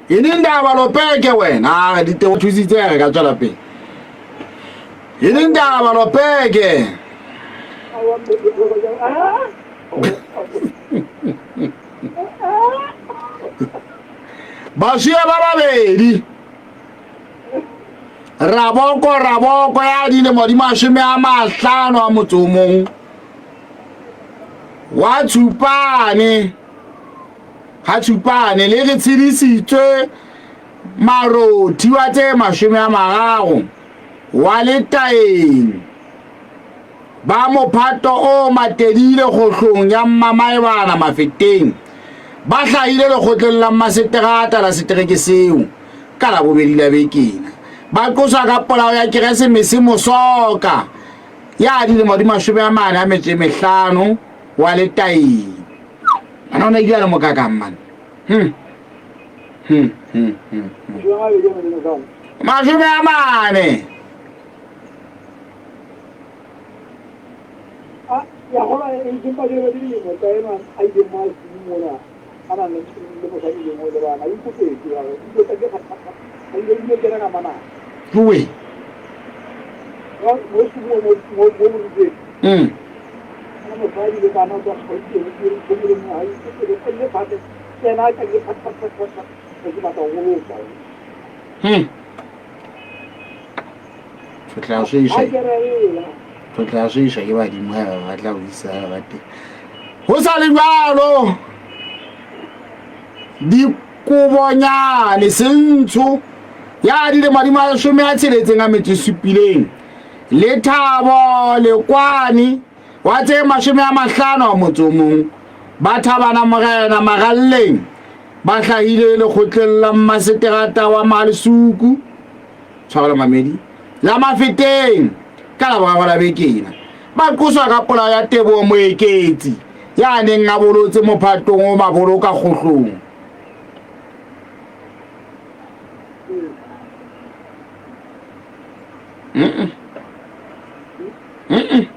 Yini indaba lopeke wena? Ah, di te thusitse re ka tswela pele. Yini indaba lopeke? Bashiya ba babedi. Raboko Raboko ya dilemo di 50 a motse o mong wa Tshupane ga Tshupane le re tshedisitswe Marothi wa tse 30 wa Letaeng ba mophato o matedile kgohlong ya Mmamaebana Mafeteng ba hlahile lekgotleng la mmaseterata la setereke seo ka Labobedi la bekena ba qoswa ka polao ya Keresemese Mosoka ya dilemo di 45 wa Letaeng. Ana o ne ile a le mokakang man. Hmm. Hmm. Hmm. Hmm. 40. Ya gola e ke pa dira dilemo tsa ena a ile mo a simolola a na le le mosadi le mo le bana o ikopetse ya re dilo tsa ke ga ile ile kena ka mana Jowe. Mo mo mo mo mo mo ana mosadi le bana tswa Gauteng ke re ke le mo ha ikopetse a ile phate kena ka ke phat phat phat phat ke batla go loka. Re tla swisha. Re tla swisha ke badimo ha ba tla o isa ba teng. Ho sa le jwalo dikobonyane sentsho ya dilemo di 67 le Thabo Lekwane wa tse 50 a motse o mong ba Thabana Morena Maralleng ba hlahile lekgotleng la mmaseterata wa Malesuku tshwarelo mamedi la Mafeteng ka la boraro la bekena ba qoswa ka polao ya Teboho Moeketsi ya neng a bolotse mophatong o maboloka kgohlong. Mm-mm. Mm-mm.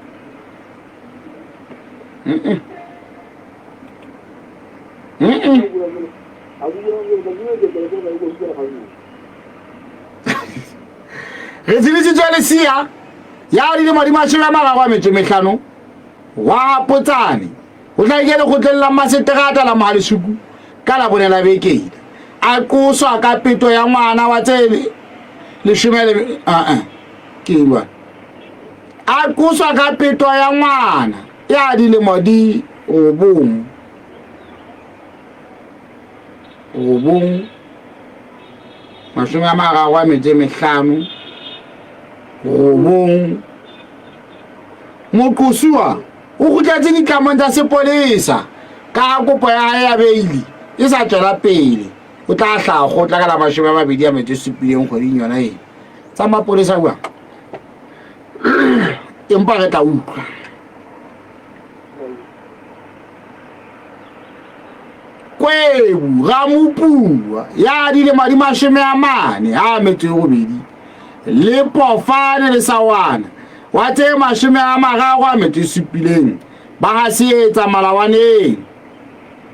Mm-mm. Mm-mm. Re tsebisitswe lesia ya dilemo di 35 wa Potsane o tla ike lekgotleng la mmaseterata la Mohalesuku ka Labone la bekena a qoswa ka peto ya ngwana wa tse leshome le aa ke eng a qoswa ka peto ya ngwana ya dilemo di 9 9 35 9. Moqosuwa o kgutletse ditlamong tsa sepolesa ka ha kopo ya hae ya beili e sa tswela pele. O tla hlaha kgotla ka la 27 kgweding yona ena. Tsa mapolesa bua. Empa re tla utlwa. Kwebu Ramopua ya dilemo di 48 le Pofane le Sawana wa tse 37 ba ga seetsa Malawaneng.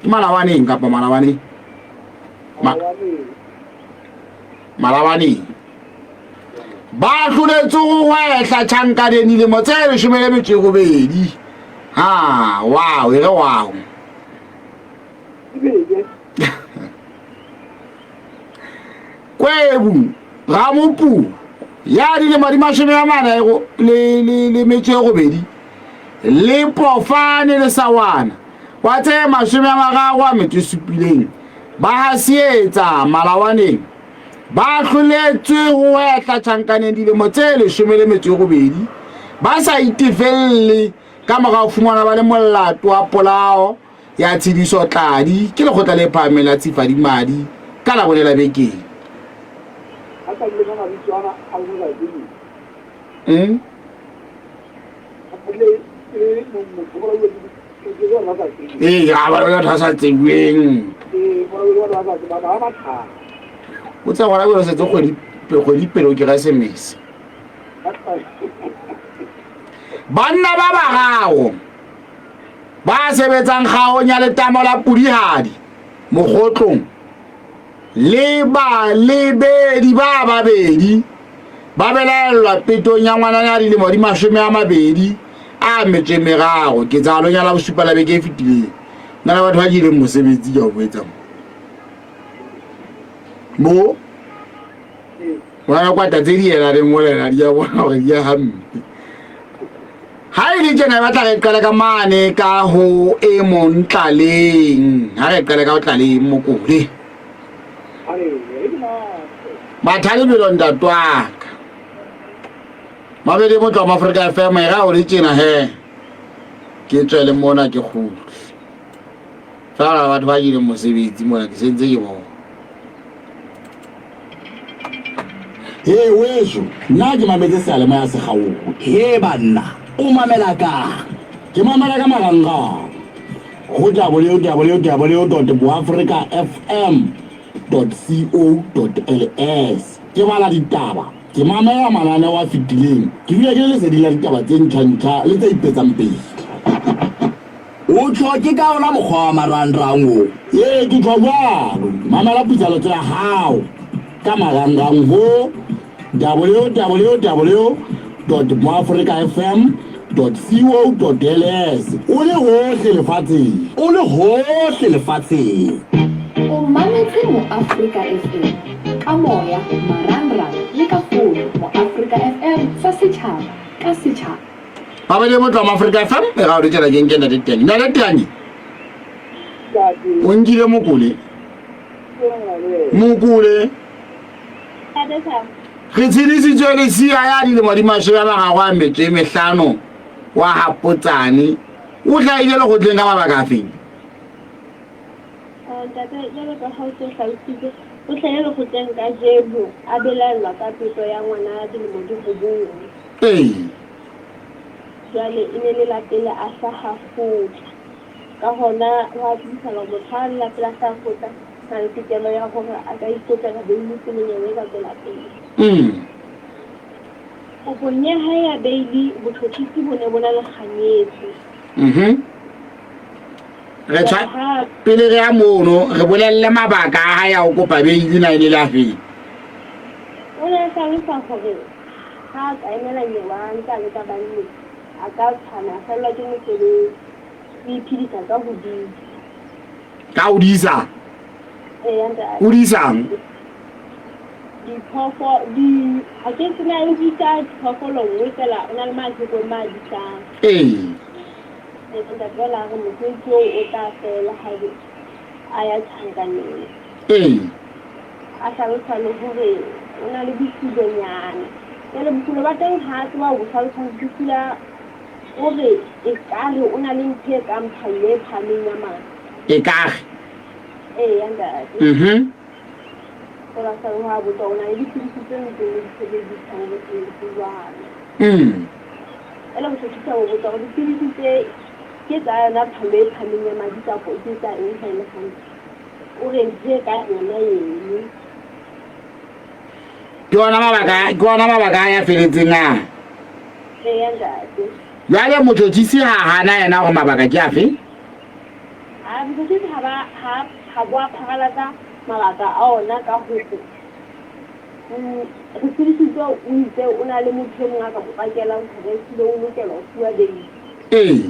Ke Malawaneng kapa Malawaneng? Malawaneng. Ba hloletswe go hwehla tjhankaneng dilemo tse 18. Ha, wow, e re wow. Kwebu Ramopu ya dilemo di 48 le Pofane le Sawana wa tse 37 ba ga seetsa Malawaneng ba hloletswe go hwehla tjhankaneng dilemo tse 18 ba sa itefelle ka mora ho fumana ba le molato wa polao ya Tshediso Tladi ke lekgotla le phahameng la Tshifadimadi ka Labone la bekeng. Mm. Ee, ga ba batho ba sa tsebeng. O tsa gona bjalo setse kgwedi kgwedi pele o Keresemese. Banna ba bararo ba sebetsang kgaong ya letamo la Pudihadi Mokgotlong le balebedi ba babedi ba belaellwa petong ya ngwanana ya dilemo di 23 ketsahalong ya Labosupa la beke e fetileng. Na le batho ba jeleng mosebetsi ka ho etsa mo. Mo bona kwata tse di ela le molela di a bona gore di ya hampe. Ha e le tjena e batla re qale ka mane ka ho e mong tlaleng. Ha re qale ka ho tlaleng mokole. Matha lebelo ntate wa ka. Mabedi motlo wa Afrika FM e ra o le tjena he. Ke tswele mona ke kgutle. Fela batho ba jeleng mosebetsi mona ke sentse ke bona. He weso, nna ke mametse seyalemoya se kgaohe. He banna, o mamela kang? Ke mamela ka marangrang go www.boafrikafm.co.ls. Ke bala ditaba, ke mamela mananeo a fetileng, ke dula ke le leseding la ditaba tse ntjha-ntjha le tse ipetsang pele. O tjho ke ka ona mokgwa wa marangrang o? Ee, ke tjho jwalo. Mamela puisanotso ya hao ka marangrang ho www.moafrikafm.co.ls o le hohle lefatsheng. O le hohle lefatsheng. O mametse Moafrika FM ka moya, marangrang le ka fono. Moafrika FM sa setjhaba ka setjhaba. Babedi motlo wa Afrika FM e ga o re tsela ke nke ntate Teng. Ntate Teng. O nkile mokole. Mokole. Re tshedisitswe lesia ya dilemo di 35 wa Hapotsane. O hlahile lekgotleng ka mabaka a feng? Ntate, jwalo ka ha o se hlalositse, o hlahile lekgotleng kajeno a belaellwa ka peto ya ngwana ya dilemo di 9. Ee. Jwale e ne le la pele a hlaha kgotla. Ka hona ho a tsebisahala hore motho ha a le la pele a hlaha kgotla, na le tokelo ya hore a ka ikopela beili pele nyewe e ka tswela pele. Kopong ya hae ya beili, botjhotjhisi bo ne bo na le kganyetso. Re tshwa pele re ya mono, re bolelle mabaka a hae a ho kopa beili na e ne le afeng. O ne a hlalosa hore ha a ka emela nyewe a ntse a le ka banneng, a ka tshwana a fellwa ke mosebetsi. O iphedisa ka ho disa. Ka ho disa? Eya ntate. O disang? Diphoofo, di, ha ke tsebe o disa diphoofolo nngwe fela, o na le mathekong ma disang. Ee. Ee ntate, jwale a re mosebetsi oo o tla fela haebe a ya tjhankaneng. Ee. A hlalosa le hore o na le bokulonyana. Jwale bokulo ba teng ha a tseba ho bo hlalosa ho fihla o re ekare o na le ntho e kang phallo e phahameng ya madi. Ekare? Eya ntate. O la sa ho a botsa o na le dipidisi tse ntseng o di sebedisa ho ho jwalo. Jwale motho o botsa hore dipidisi tse ke tsa yona phallo e phahameng ya madi kapo ke tsa eng ha e le hantle. O re ntho e ka yona eno. Ke ona mabaka, ke ona mabaka a ya feletseng a. Eya ntate. Jwale motjhotjhisi ha hana yena hore mabaka ke afe? Ha motjhotjhisi ha ba ha ha bo a pharalatsa mabaka a ona ka hore re tsebisitswe o itse o na le motho e mong a ka mo pakelang hore ehlile o lokela ho fuwa beili. Ee.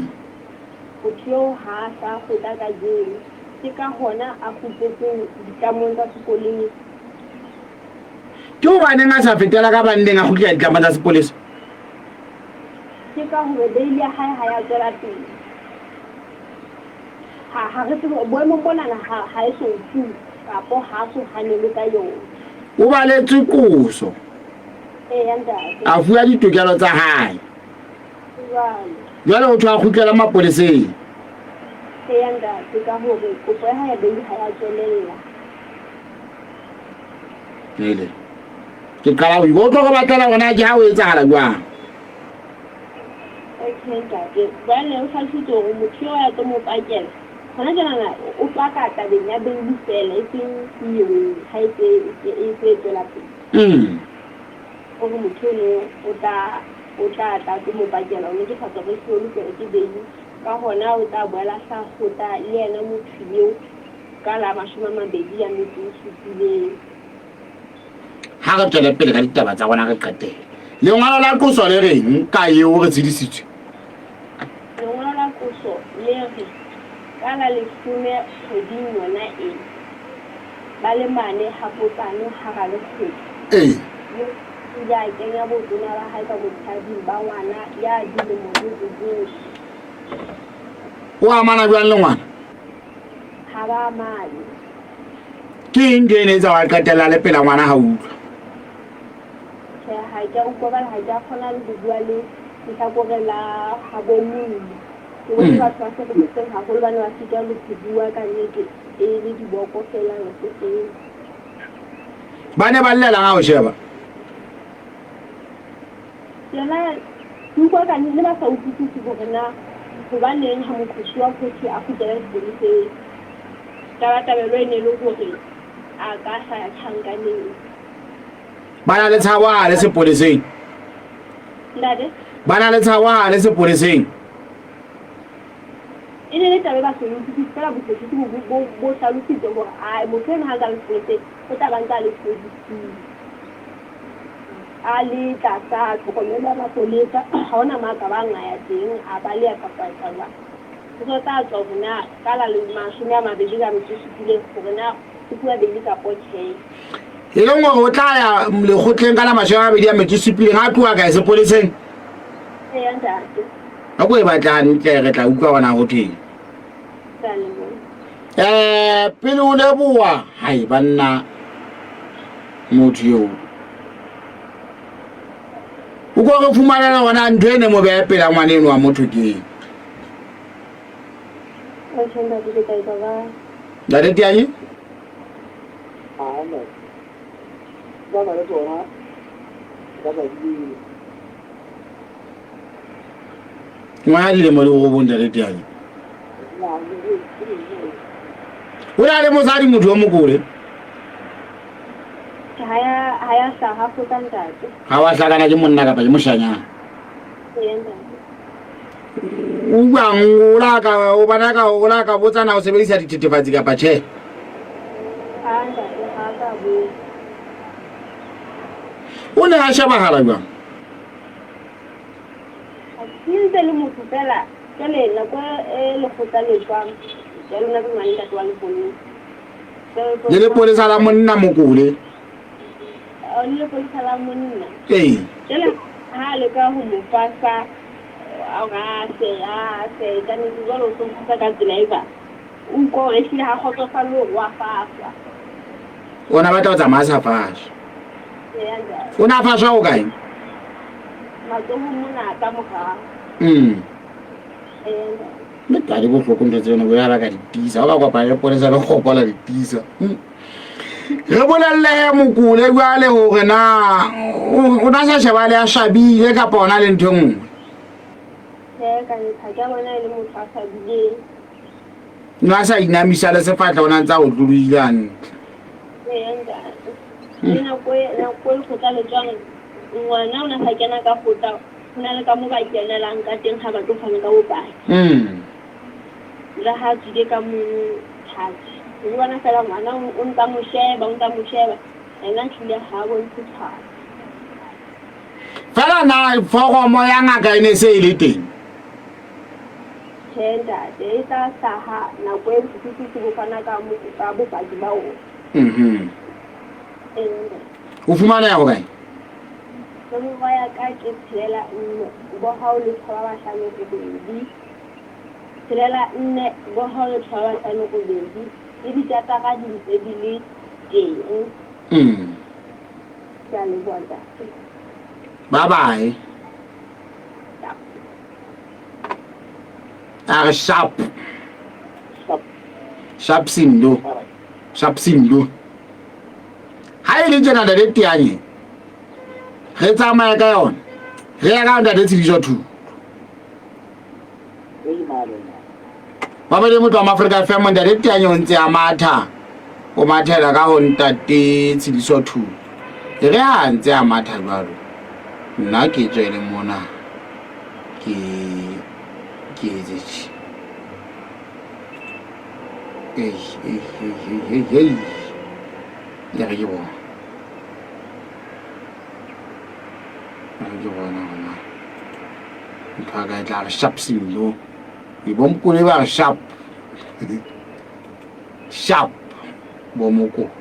Motho eo ha a sa kgutla kajeno. Ke ka hona a kgutletseng ditlamong tsa sepolesa. Ke hobaneng a sa fetela ka banneng a kgutlela ditlamong tsa sepolesa? Ke ka hore beili ya hae ha ya tswela pele. Ha, ha re tsebe boemong bonana ha, ha e so fuwe kapo ha a so hanelwe ka yona. O baletswe qoso. Eya ntate. A fuwa ditokelo tsa hae. Jwale. Jwale ho thwe a kgutlele mapoleseng. Eya ntate, ka hore kopo ya hae ya beili ha ya tswelella. Ele. Ke qala ho o tlo re batlela hore na ke ha o etsahala jwang. Okay ntate, jwale o hlalositse hore motho eo ya tlo mo pakela hona jwanana o paka tabeng ya beili fela e seng nyeweng ha e tse e tse tswela pele. O re motho eno o tla o tla tla a tlo mo pakela ho netefatsa hore ehlile o lokelwa ke beili. Ka hona o tla boela a hlaha kgotla le yena motho eo ka la 27. Ha re tswele pele ka ditaba tsa rona re qetele. Lengolo la qoso le reng ka eo re tshedisitswe? Lengolo la qoso le re ka la leshome kgweding yona ena, ba le mane ha Potsane hara lekgotla. Ee. Mme o ile a kenya botona ba hae ka botshehading ba ngwana ya dilemo di robong. O amana jwang le ngwana? Ha ba amane. Ke eng ntho e ne etsa wa qetella le pela ngwana ha utlwa? Tjhe, ha ke a utlwa hobane ha ke a kgona le ho bua le lehlakore la habo monna. Ke bone batho ba hlokometseng haholo ba ne ba sitwa le ho bua ka nnete e le diboko fela lekgotleng. Ba ne ba llelang ha o sheba? Yona ke utlwa ka ne ba sa utlwisise hore na hobaneng ha moqosuwa ho thwe a kgutlele sepoleseng. Tabatabelo e ne e le hore a ka hlaya tjhankaneng. Ba na le tshabo ha le sepoleseng? Ntate? Ba na le tshabo ha le sepoleseng? E ne le taba e ba sa e utlwisise fela botjhotjhisi bo bo bo hlalositse hore ae motho eno ha ntse a le sepoleseng o tla ba ntse a le sepolesing. A le tlasa tlhokomelo ya mapolesa, ha hona mo a ka bang a ya teng, a baleha kapa a etsa jwang. Ho so tla tswa hore na ka la 27 hore na o fuwa beili kapo tjhe. E leng hore o tla ya lekgotleng ka la 27 a tloha kae sepoleseng? Eya ntate. A ko e batla hantle re tla utlwa hore na ho thweng. Ke a leboha. Eh, pele o leboha, hai banna motho eo. O ko re fumanela hore na ntho e ne mo beha pela ngwana eno wa motho ke eng. Okay ntate ke tla etsa jwalo. Ntate Tianye? Ah, ntate. Ba na le tsona ka tsatsi leo. Ngwana dilemo di robong ntate Tianye. O na le mosadi motho o mokole? Ha ya ha ya hlaha kgotla ntate. Ha wa hlakana ke monna kapa ke moshanyana? Ee ntate. O buang o la ka o bana ka o la ka botsa na o sebedisa dithethefatsi kapa tjhe? Ha ntate ha ka botsa. O ne a shebahala jwang? Ke ntse le motho fela jwale nako e lekgotla le tswang ya lona ke ngwane ntate wa lepolesa. Le lepolesa la monna mokole? Le lepolesa la monna. Ee. Jwale ha leka ho mo fasa a se a se ka nnete jwale o so mo fasa ka tsela e ba o utlwa hore ehlile ha kgotsofale hore wa faswa. O na batla ho tsamaya a sa faswa. Ee ntate. O na faswa ho kae? Matsohong mona ka morao. Ee ntate. Mme tadi bohloko ntho tseno bo ya ba ka di tiisa. O ka kopana le polesa le kgopo la di tiisa. Re bolelle mokole jwale hore na o na sa sheba le a shabile kapa ona le ntho e nngwe. Tjhe, ka nnete ha ke a bona e le motho a shabileng. No a sa inamisa le sefatlha o na ntse a otlolohile hantle. Ee ntate. Le nako e nako e lekgotla le tswang ngwana o na sa kena ka kgotla ho na le ka mo ba kenelang ka teng ha ba tlo fana ka bopaki. Le ha tswile ka mono thatsi. O bona fela ngwana o ntsa mo sheba, o ntsa mo sheba. Yena hlile ha a bontshe tshwaro. Fela na foromo ya ngaka e ne se e le teng? Tjhe ntate, e tla hlaha nako e botjhutjhisi bo fana ka ka bopaki ba ona. Ee ntate. O fumaneha hokae? Nomoro ya ka ke 64 bohao le thoba bahlano robedi. 64 bohao le thoba bahlano robedi. Le ditatara di ntse di le teng. Ke a leboha ntate. Bye bye. A re sharp. Sharp. Sharp Sindo. Sharp Sindo. Ha e le tjena ntate Tianye. Re tsamaye ka yona. Re ya ka ntate Tshidiso 2. Ba le motho wa Afrika FM ntate Tianye o ntse a matha. O mathela ka ho ntate Tshidiso 2. E re ha ntse a matha jwalo. Nna ke tswele mona ke ke etse tje. Ei, ei, ei, ei, ei, ei. E re ke bona. E re ke bona gona. Ntho ya ka e tla re sharp selo. E bomokole ba re sharp. Sharp bomokole.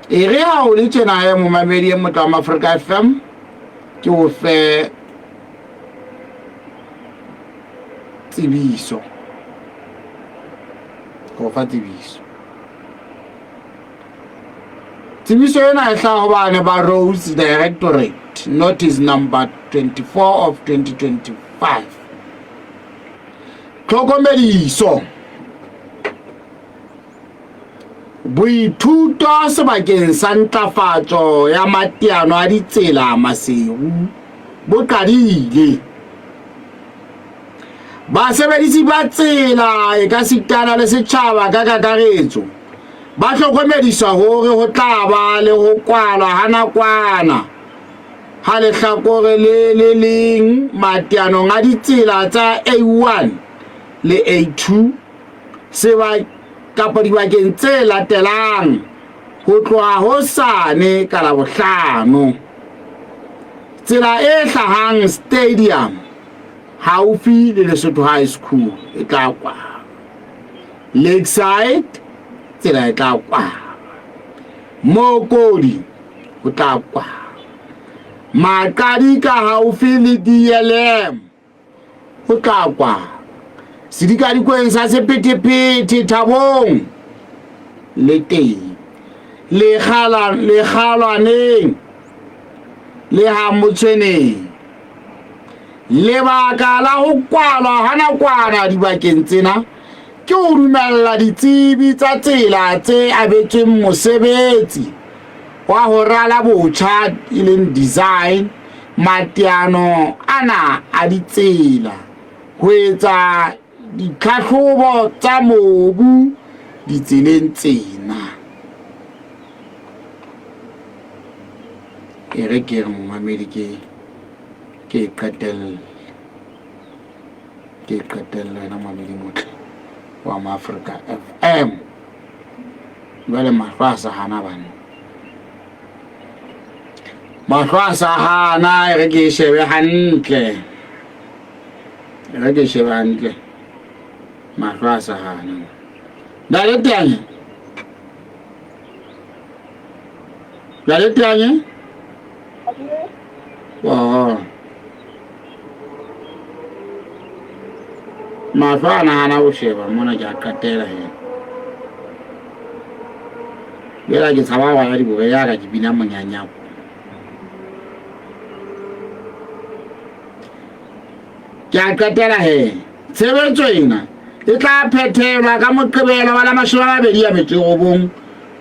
E re ha o le tjena he momamedi e motle wa Mafrika FM ke o fe tsebiso. Ke o fa tsebiso. Tsebiso ena e hlaha hobane ba Roads Directorate notice number 24 of 2025. Tlhokomediso. Boithuto sebakeng sa ntlafatso ya mateano a ditsela Maseru bo qadile. Basebedisi ba tsela e ka sitana le setjhaba ka kakaretso ba hlokomediswa hore ho tla ba le ho kwalwa ha nakwana ha lehlakore le le leng mateanong a ditsela tsa A1 le A2 seba kapa dibakeng tse latelang ho tloha hosane ka Labohlano. Tsela e hlahang stadium haufi le Lesotho High School e tla kwalwa. Lakeside tsela e tla kwalwa. Mokodi ho tla kwalwa. Maqadi ka haufi le DLM Ho tla kwa sedikadikweng sa sephethephethe thabong le teng lekgalwaneng le ha motshweneng. Lebaka la ho kwalwa ha nakwana dibakeng tsena ke ho dumella ditsebi tsa tsela tse abetsweng mosebetsi wa ho rala botjha e leng design mateano ana a ditsela ho etsa ditlhahlobo tsa mobu ditseleng tsena. E re ke re momamedi ke ke e qetelle ke e qetelle wena momamedi motle wa Maafrika FM. Jwale mahlo a sa hana banna. Mahlo a sa hana e re ke e shebe hantle. E re ke e shebe hantle. Mahlo a sa hana. Ntate Teanye. Ntate Teanye. Oh. Mahlo a nahana ho sheba mona ke a qetela he. Jwale ke tshaba wa ya diboke ya ka ke bina monyanyako. Ke a qetela he. Tshebetso ena e tla phethelwa ka Moqebelo wa la 29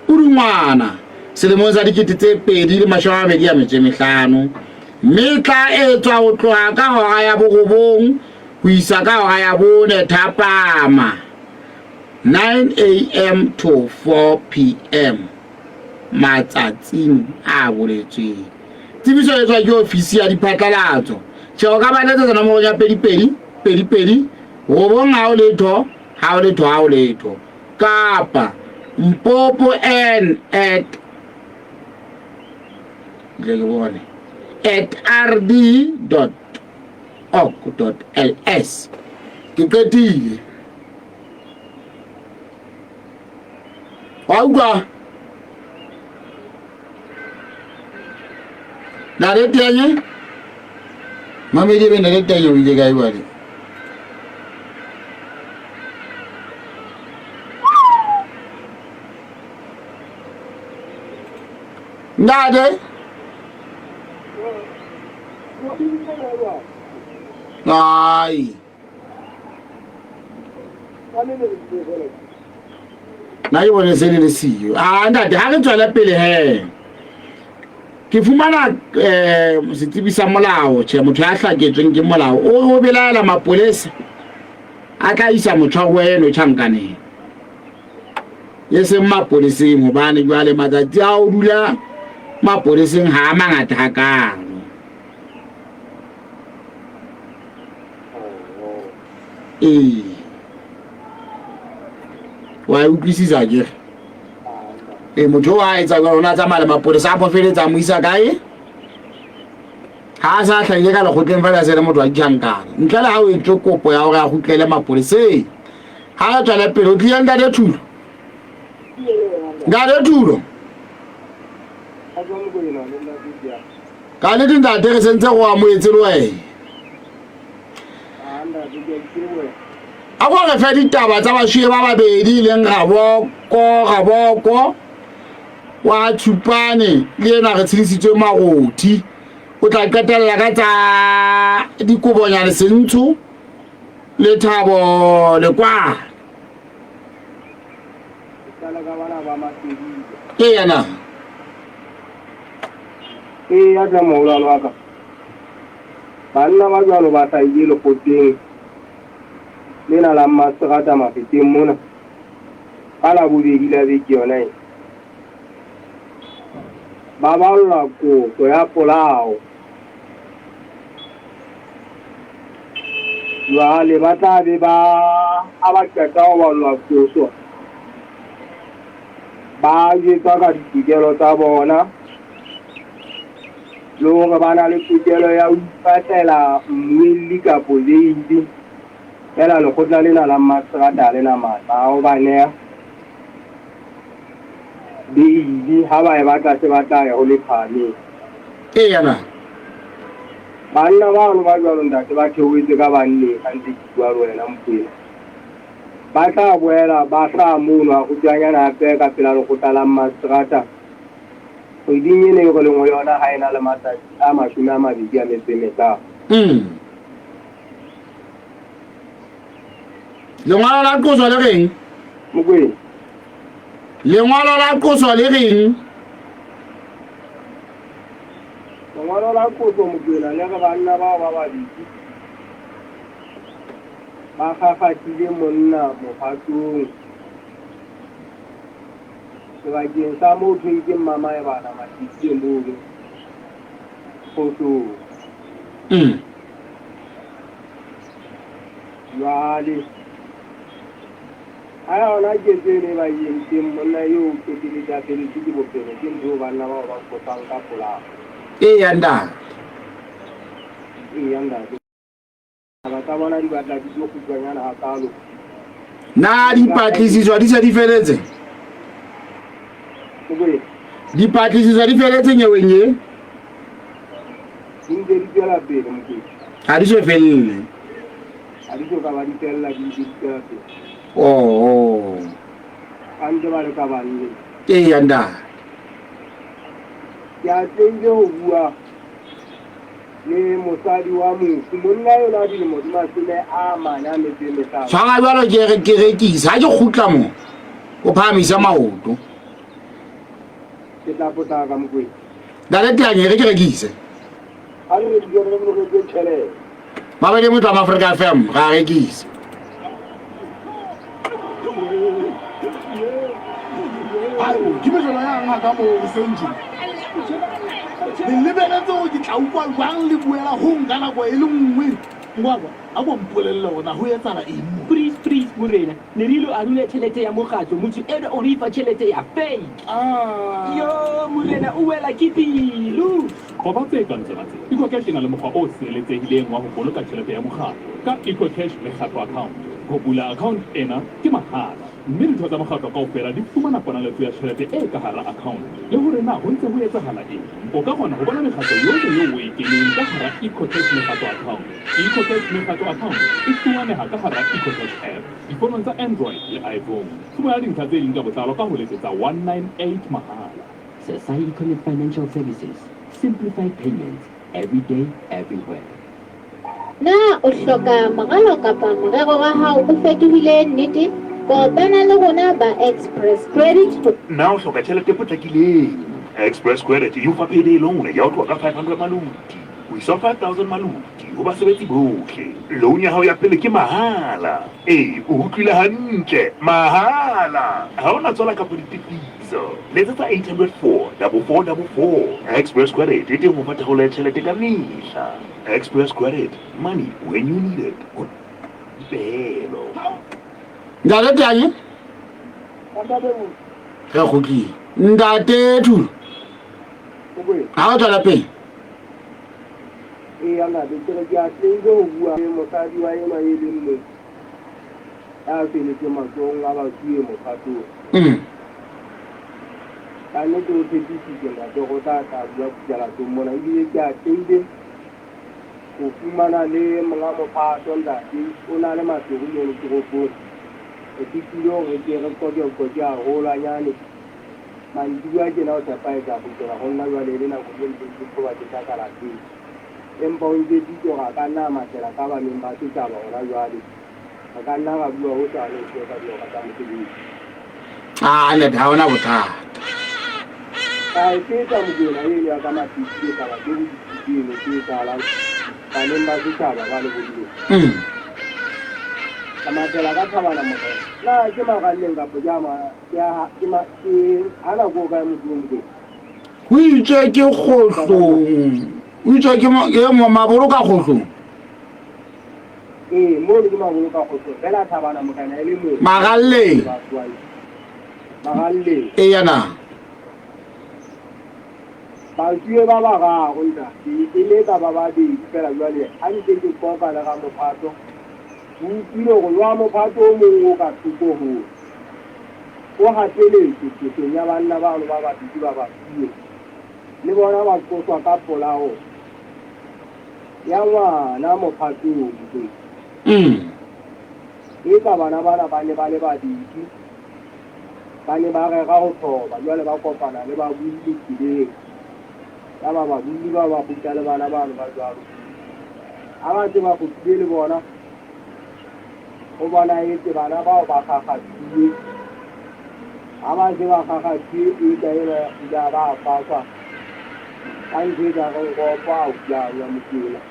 Pudungwana selemong sa 2025 mme e tla etswa ho tloha ka hora ya borobong ho isa ka hora ya bone thapama 9 am to 4 pm matsatsing a boletsweng. Tsebiso e tswa ke ofisi ya diphatlalatso. Tjhe, o ka ba letsetsa nomorong ya pedi pedi pedi pedi robong ha o letho ha o letho ha o letho kapa mpopo n at tle ke bone at rd dot org dot ls. Ke qetile. Wa utlwa? Ntate Tenye? Mamedi ebe Ntate Tenye o ile kae jwale? Ntate? Ai. Nna ke bone se le le siyo. Ah ntate, ha re tswele pele he. Ke fumana um setsebi sa molao, tjhe motho ya hlaketsweng ke molao o o belaela mapolesa a tla isa motshwaruwa eno tjhankaneng. E seng mapoleseng hobane jwale matsatsi a o dula mapoleseng ha a mangata hakaalo. Ee. Wa e utlwisisa akere? Ee, motho o a etsa jwalo o ne a tsamaya le mapolesa a bofeletsa a mo isa kae? Ha a sa hlahile ka lekgotleng fela se le motho wa ditjhankana. Ntle le ha o entswe kopo ya hore a kgutlele mapoleseng. Ha re tswele pele, o tlile ntate Thulo? Ntate Thulo? Ka nnete ntate re sentse go amoetse le wena. A ko re fe ditaba tsa bashiye ba babedi e leng Raboko, Raboko wa Tshupane le ena re tshedisitswe Marothi. O tla qetella ka tsa dikobonyane Sentsho le Thabo Lekwana. Ke yena. Eya tle moholwane wa ka. Banna ba jwalo ba hlahile lekgotleng lena la Mmaseterata Mafeteng mona ka Labobedi la beke yona ena. Ba ballwa qoso ya polao. Jwale ba tla be ba ha ba qeta ho ballwa qoso ba jwetswa ka ditokelo tsa bona le hore ba na le tokelo ya ho ipatlela mmuelli kapo beili. Feela lekgotla lena la mmaseterata ha le na matla a ho ba neha beili. Ha ba e batla se ba tla ya ho le phahameng. Eya na. Banna bano ba jwalo ntate ba theohetse ka banneng ha ntse ke bua le wena Mokwena. Ba tla boela ba hlaha mono hakgutshwanyane hape ka pela lekgotla la mmaseterata Kgweding ena eo re leng ho yona ha e na le matsatsi a 25. Lengwalo la qoso le reng? Mokwena. Lengwalo la qoso le reng? Lengwalo la qoso Mokwena le re banna bao ba babedi ba kgakgathile monna mophatong. Sebakeng sa moo thweng ke Mmamaebana Matipie mono Kgohlong. Jwale ha yona ketso eno e ba e entseng, monna eo o qeteletse a feletswe ke bophelo ke ntho eo banna bao ba qosang ka polao. Eya ntate. Eya ntate. Taba tsa bona di batla di tlo kgutshwanyana hakaalo. Na dipatlisiso di se di feletse? Dipatlisiso di feletse nyeweng ye? Di ntse di tswela pele Mokwena. Ha di so felle. Ha di so ka ba di fella, di ntse di tswela pele. Oh. Ba ntse ba le ka banneng. Eya ntate. Ke atlehile ho bua le mosadi wa mofu, monna enwa wa dilemo di 45. Tshwara jwalo ke re ke rekisa, ha ke kgutla mo, o phahamise maoto. Ke tla potlaka Mokwena. Ntate Teanye, re ke rekise. Ha re rekise re re tjhelete. Babedi motho wa Afrika FM, ra rekisa. Ke mejolo yang ga ka mo goseng tjena? Le lebeletse gore ke tla utlwa jwang le buela go nka nako e le nngwe? Ngwakwa, a ko mpolelle gore na go etsala eng mo? Please, please, morena, ne re ilo arula tjhelete ya mokgatlo, motho enwa o re fa tjhelete ya fake. Yo, morena, o wela ke pelo. Qoba tse kang tsona tse. EcoCash e na le mokgwa o sireletsehileng wa ho boloka tjhelete ya mokgatlo ka EcoCash Mekgatlo Account. Ho bula account ena ke mahala mme ditho tsa mokgatlo kaofela di fumana ponaletso ya tjhelete e ka hara account le hore na ho ntse ho etsahala eng. O ka kgona ho bona mekgatlo yohle eo o e keneng ka hara EcoCash Mekgatlo Account. EcoCash Mekgatlo Account e fumaneha ka hara EcoCash app difonong tsa Android le iPhone. Fumana dintlha tse ding ka botlalo ka ho letsetsa 198 mahala. Sesai Econet Financial Services, simplified payments, every day, everywhere. Na o hloka moralo kapa morero wa hao o fetohile nnete? Kopana le rona ba Express Credit ho. Na o hloka tjhelete e potlakileng? Express Credit e o fa payday loan ya ho tloha ka 500 maluti. Ho isa 5000 maluti ho basebetsi bohle. Loan ya hao ya pele ke mahala. Ee, o utlwile hantle, mahala! Ha ho na tswala kapa ditefiso. Letsetsa 804 4444. Express Credit e teng ho fa tharollo ya tjhelete ka mehla. Express Credit, money when you need it. Ho dipehelo. Ntate Tanye? Re kgutlile. Ntate Thulo? Ha o tswela pele. Eya ntate, ke re ke atlehile ho bua le mosadi wa enwa e leng mo ya feletseng matsohong a basuwe mophatong. Ka nnete o tshepisitse ntate go tla tla bua phuthalatsong mona ebile ke atlehile ho fumana le monga mophato ntate o na le maseru mono toropong. Re fetile hore re ke re qoke qoke haholwanyane. Mantsiboya tjena o tshepa e tla kgutlela ho nna jwale e le nako e ntseng ke qhoba ke tla ka lapeng. Empa o ntjwetsitse hore a ka nna a mathela ka baneng ba setjhaba hona jwale. Re ka nna ra bua hosane ho ka dihora tsa mosebetsi. Ah, ntate, ha hona bothata. Ka e feta Mokoena eno ya ka Mapitsi le taba tse boditsi eno tse etsahalang baneng ba setjhaba ba lebollong. Ka mathela ka thabana morena. Na ke maralleng kapa ke a ma ke a ke ma ke hana ko kae motho o Mokoena? Ho itswe ke kgohlong. Ho itswe ke mo- ke mo- maboloka kgohlong. Ee, mono ke maboloka kgohlong. Fela thabana morena e le moo. Maralleng. Maralleng. Eya na. Basuwe ba bararo ntate, e ne ka ba babedi fela jwale ha ntse ke qoqa le ramophato, ke utlwile hore jwa mophato o mong o ka thoko ho o hateletswe qosong ya banna bano ba babedi ba basuwe, le bona ba qoswa ka polao ya ngwana mophatong. Eka bana bana ba ne ba le babedi, ba ne ba rera ho thoba, jwale ba kopana le babulli tseleng. Yaba babulli bao ba kgutla le bana bano ba jwalo. Ha ba se ba kgutlile le bona, ho bonahetse bana bao ba kgakgathuwe. Ha ba se ba kgakgathuwe, eka enwa ya kgutla ba a faswa ka ntho e ka reng ropo a hulangwa Mokoena.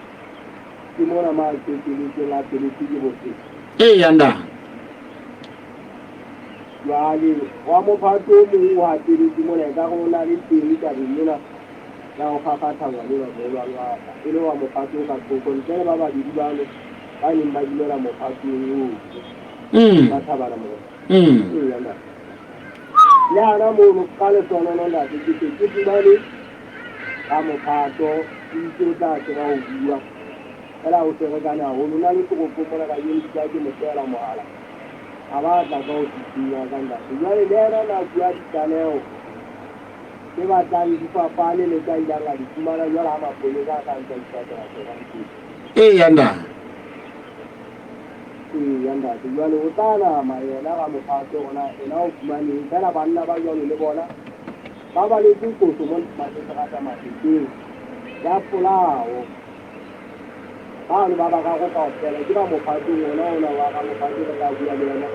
Ke mona ma qeteletseng a feletswe ke bophelo. Eya ntate. Jwale wa mophato o mong o hateletse mona ekare o na le teng tabeng ena ya ho kgakgatha ngwanenwa moholwane wa ka, e le wa mophato o ka thoko ntle le ba babedi bano ba neng ba dumela mophatong oo ba thabana morena. Eya ntate. Le hana mono ka lesonono ntate ke se ke fumane ka mophato o itse o tla tseba ho bua fela o ferekane haholo. O na le toropong mona kajeno ke tla ke mo tlohela mohala. A ba tla ka ofising ya ka ntate. Jwale le yena o ne a bua ditlaleho tse batlang di fapane le tsa ilang a di fumana jwale ha mapolesa a sa ntse a ipatela tsona ntho. Eya ntate. Eya ntate. Jwale o tla nama yena ramophato hore na ena o fumaneng. Fela banna ba jwalo le bona ba baletswe qoso mona Maseterata Mafeteng ya polao. Bano ba bararo kaofela ke ba mophatong ona ona wa ramophato re tla bua le yena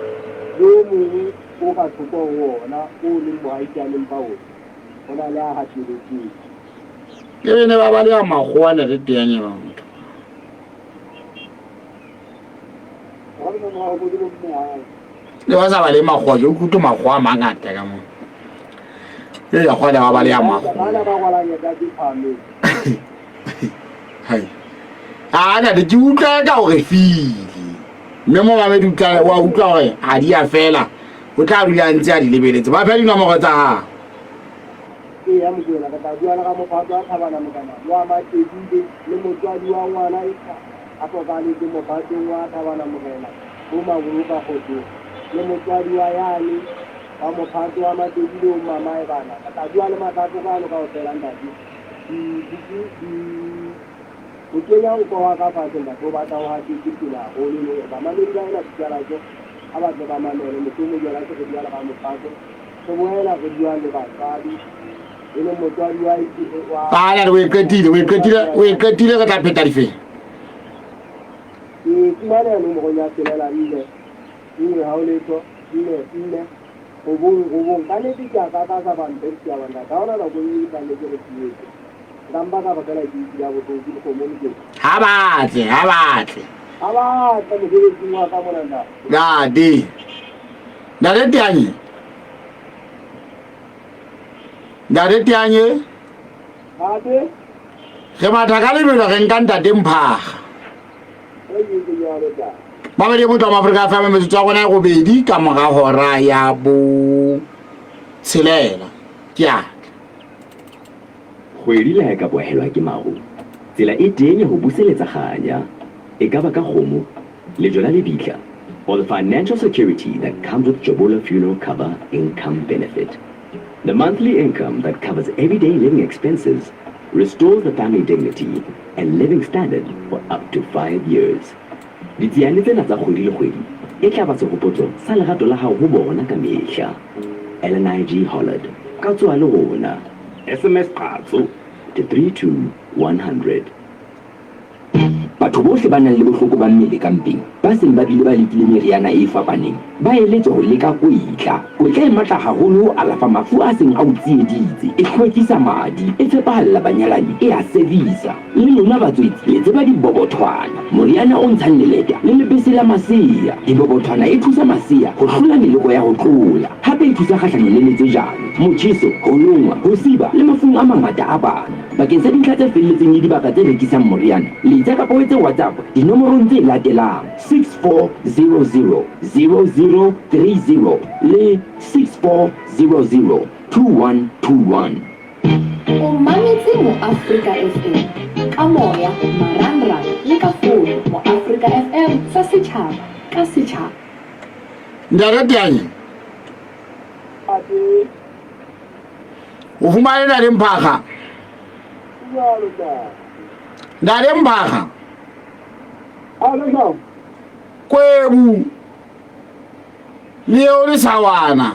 le o mong o ka thoko ho ona o leng bohaitaneng ba ona ho na le a hateletseng. Ke be ne ba baleha makgowa ne re teanye ba motho. Le ba sa bale makgowa ke utlwe makgowa a mangata ka mo. E ya kgona ba baleha makgowa. Bana ba rwalanya ka diphameng. Hai. A ntate ke utlwa ka hore file. Mme momamedi o wa utlwa hore ha di a fela. O tla dula a ntse a di lebeletse. Ba fe dinomoro tsa hao. Eya Mokoena, re tla bua le ramophato wa Thabana Mokana wa Matebile le motswadi wa ngwana a hlokahaletseng mophatong wa Thabana Morena bo Maboloka Kgotsong le motswadi wa yane wa mophato wa Matebile o Mmamae bana. Re tla bua le mahlahloko ano kaofela ntate. Ho kenya nko wa ka fatshe ntate o batla o hatetse pele haholo le hore bamamedi ba ena Putsalatso ha ba tle ba mamele mohlomong jwale ha se re bua le ramophato re boela re bua le batswadi e leng motswadi wa wa Ah, ntate o e qetile, o e qetile, o e qetile re tla pheta difeng. Ke fumaneha nomorong ya tshelela nne nngwe ha ho letho nne nne robong robong. Ka nnete ke a kakasa ba mphe ditaba ntate. Ha hona nako e nngwe ke tlametse re fietse. Nka mpa ka re fela ke utlwile bohloko ke dikgomo mokeng. Ha batle, ha batle. Ha batle mosebetsing wa ka mona ntate. Ntate. Ntate Teanye. Ntate Teanye. Ntate. Re matha ka lebelo re nka ntate Mphaga. Babedi motho wa Afrika FM metsotso ya rona e robedi ka mora hora ya bo tshelela. Ke a tla. Kgwedi le ha e ka bohelwa ke maru, tsela e teng ya ho buseletsa kganya, e ka ba ka kgomo, lejwe la lebitla, or the financial security that comes with Jobolo Funeral Cover Income Benefit. The monthly income that covers everyday living expenses restores the family dignity and living standard for up to 5 years. Ditsiane tsena tsa kgwedi le kgwedi e tla ba sehopotso sa lerato la hao ho bona ka mehla. LNIG Hollard, ka tsoha le rona. SMS Qatso to 32100. Batho bohle ba nang le bohloko ba mmele ka mpeng, ba seng ba bile ba lekile meriana e fapaneng, ba eletswa ho leka kwetla. Kwetla e matla haholo ho alafa mafu a seng a o tsieditse, e hlwekisa madi, e tshepahalla banyalani, e a servisa. Le lona batswetsi le tseba dibobothwana, moriana o ntshang leleta le lebese la masea. Dibobothwana e thusa masea ho hlola meleko ya ho tlola. Hape e thusa kgahlanong le letsejane, motjheso, ho longwa, ho siba le mafung a mangata a bana. Bakeng sa dintlha tse felletseng le dibaka tse rekisang moriana, letsa kapa o etse WhatsApp dinomorong tse latelang, 6400 0030 le 6400 2121. O mametse Moafrika FM ka moya, marangrang le ka fono. Moafrika FM sa setjhaba ka setjhaba. Ntate Teanye. O fumane Ntate Mphaga. Ntate Mphaga. Kwebu le eo le sawana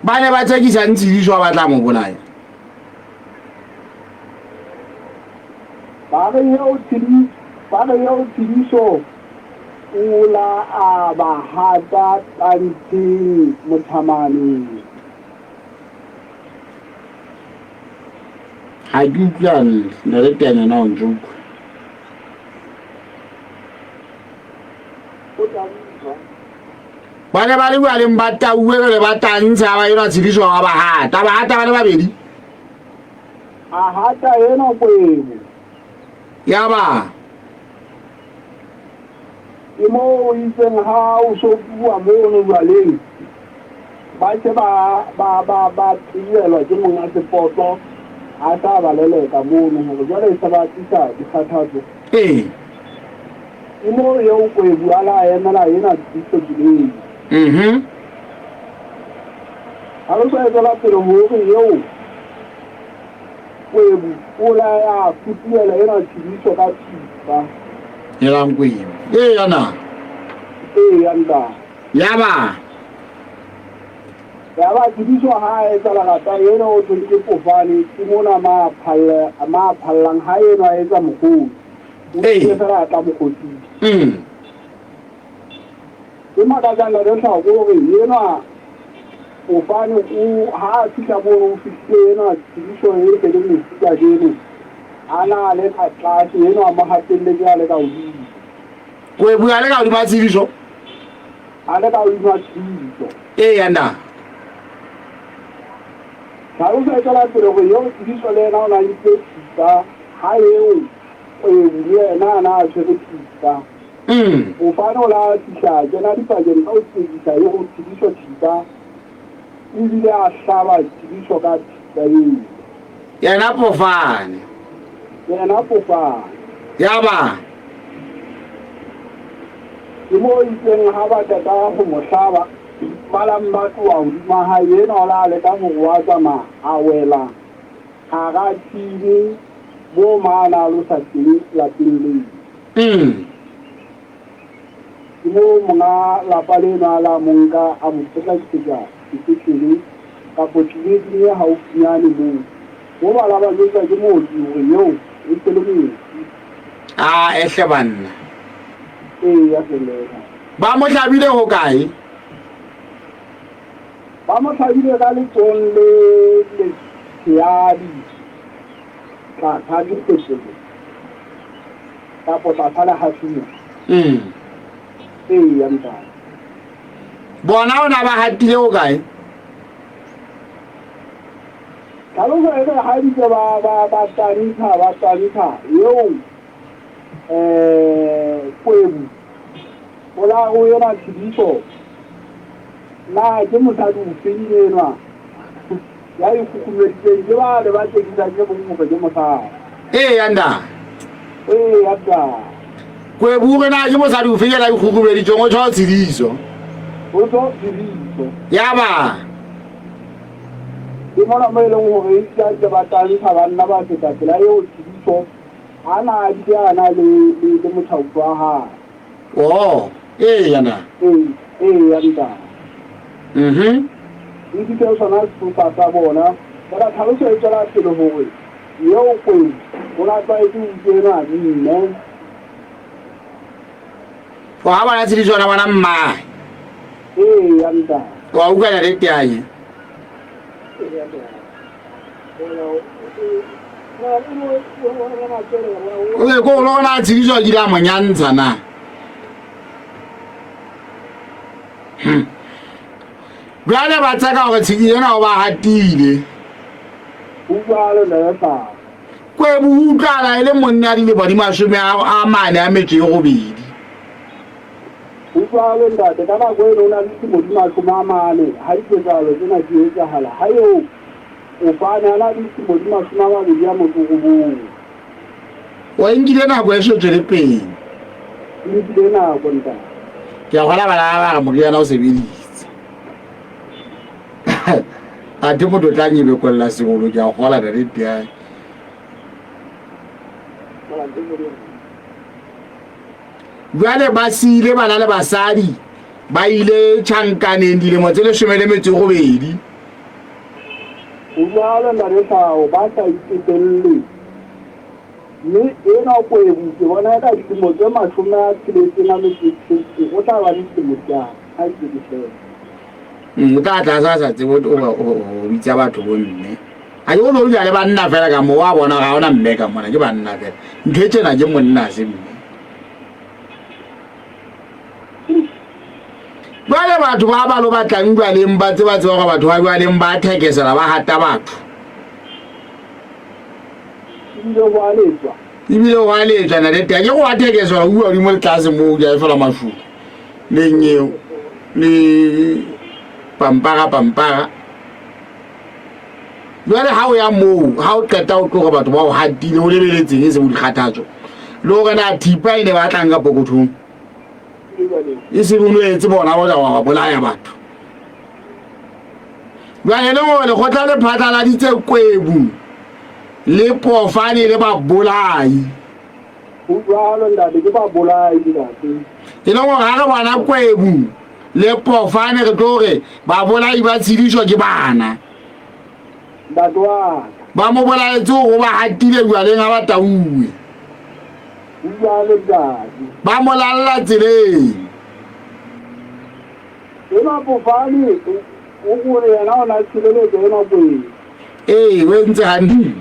ba ne ba tsekisa Ntshediso ba tla mo bolaya. Ba re eo Tshediso, ba re eo Tshediso o la a ba hata tantsheng mothamaneng. Ga ke utlwe hantle, Ntate Teanyana o ntse utlwa. Ba ne ba le jwaleng ba tauwe jwale ba tantsha ba enwa Tshediso wa ba hata, ba hata ba le babedi. A hata enwa kwebo. Ya ba. Ke moo o itseng ha o so bua mono jwaleng, ba se ba, ba, ba, ba tillelwa ke monga sepoto, a sa ba leleka mono, hore jwale e se ba tlisa dikgathatso. Ee. Ke moo eo Kwebu a la emela ena thuso tseleng. Ha re sa e tswela pele hore eo Kwebu o la ya futuhela ena tshediso ka thipa. Elang Kwebu. Eya na. Eya ntate. Yaba. Yaba tshediso ha a etsa lerata ena o thweng ke pofane ke mona ma phalle ma phallang ha eno a etsa mokgosi. O tlile fela a tla mokgosing. Ke makatsang Ntate Tlhako hore enwa Pofane o ha a fihla mono o fihlile enwa tshediso e se le mofu kajeno a na a le ka tlase enwa a mo hatelletse a le ka hodimo. Kwebu a le ka hodima tshediso? A le ka hodima tshediso. Eya na. Tlhaloso e tswela pele hore eo tshediso le yena o na nkile thipa ha eo Kwebu le yena a na a tshwere thipa. Pofane o la fihla a kena dipakeng tsa ho tsekisa eo tshediso thipa ebile a hlaba tshediso ka thipa eo. Yena Pofane. Yena Pofane. Yaba. Ke moo itseng ha ba qeta ho mo hlaba, ba lang ba tloha hodima hae, enwa o la leka ho wa tsamaya a wela hara tshimo moo ma na alosa teng lapeng leo. Ke moo monga lapa leno a la mo nka a mo potlakisetsa sepetlele kapo tleliniking e haufinyane moo. Moo ba la ba jwetsa ke mooki hore eo e se le mofu. A ehle banna. Eya Seleka. Ba mo hlabile hokae? Ba mo hlabile ka letsohong le letshehadi. tlasa dikgweshelo kapo tlasa lehafinya. Eya ntate. Bona o na ba hatile o kae? Tlhaloso e re ha ntse ba ba ba tantsha ba tantsha eo eh kwebu o la o ena tshidiso na ke mosadi ofeng enwa ya ikgukgumeditseng ke ba le ba tsekisang ke mong hore ke mosadi. Eya nda. Eya nda. Kwebu re na ke mosadi ofeng ena ikgukgumeditseng o tjho tshidiso. O tjho tshidiso. Yaba. Ke mona mo e leng hore e ntse ba tantsha banna ba feta tsela eo tshidiso a na a bile a na le le mothautso wa hae. Oh, eya na. Ee, eya ntate. E bile sona sesosa sa bona. Fela tlhaloso e tswela pele hore eo Kwebu o na tlwaetse ho utlwa enwa mme. O ha bona tshidiso ona bona mmae. Eya ntate. Wa utlwa ntate Teanye. Eya ntate. O be ko lo na tshidiso a kile a mo nyantsha na. Jwale ba tseka hore tshedi ena o ba hatile. Utlwalo ntate. Kwebu utlwala e le monna a dilemo di 48. Utlwalo ntate, ka nako eno o na le dilemo di 40 ha diketsahalo tsena di etsahala. Ha eo o fane a na le dilemo di 29. O e nkile nako e so tswele pele. E nkile nako ntate. Ke a kgola bana ba re moriana o sebeditse. Athe motho o tla nyebekolla sengolo ke a kgola ntate Teanye. Jwale ba siile bana le basadi ba ile tjhankaneng dilemo tse 18. Jwalo ntate Tlhao ba sa itepelle. Mme enwa Kwebu ke bona ka dilemo tse 66 o tla ba le dilemo tsa ha ke di sheba. O tla tla sa sa tsebe o bitsa batho bo mme. Ha ke o dula le banna fela ka mo wa bona ga ona mme ka mona ke banna fela. Ntho e tjena ke monna se mme. Jwale batho ba ba lo batlang jwaleng ba tseba tseba hore batho ba jwaleng ba thekesela ba hata batho. Ebile ho a letswa na le teng. Ke go a thekesela o bua hodimo le tlase moo ke a e fela mashulu. Le nyeo le pampara pampara. Jwale ha o ya moo ha o qeta o tloga batho ba o hatile o lebeletseng e se o dikgathatso. Le hore na thipa e ne batlang ka pokothong. E se o etse bona ba wa bolaya batho. Jwale le hore lekgotla le phatlaladitse Kwebu le Pofane le babolai. Ho jwalo ntate, ke babolai ntate. E leng hore ha re bona Kwebu le Pofane re tlo re babolai ba tshediswa ke bana. Ntate wa ka. Ba mo bolaetse hore ba hatile jwaleng ha ba tauwe. Ho jwalo ntate. Ba mo lalla tseleng. Enwa Pofane o gore yena o na tshireletso enwa Kwebu. Ee, o entse hantle.